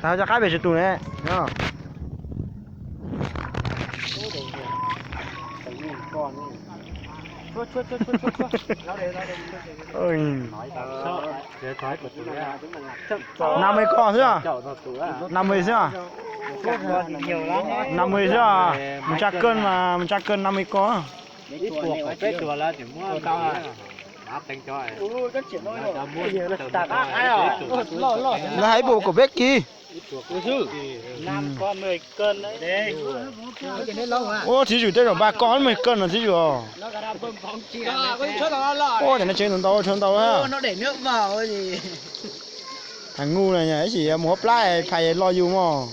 Tag cov qaib pem tsis tus ne. Năm mươi con xwb à? Năm mươi xwb à? Năm mươi xwb à? Mus tsa kawg mas, mus tsa kawg năm mươi con. Lawv hais ib puas kaum peb kis. Ua txiv zwm tej zaum npaj koj năm mươi con no txiv zwm os. Ua cov no tsev ntau ntau tshuav ntau. Thaum ngu na ib sim mus hauv plab phais los yus mog.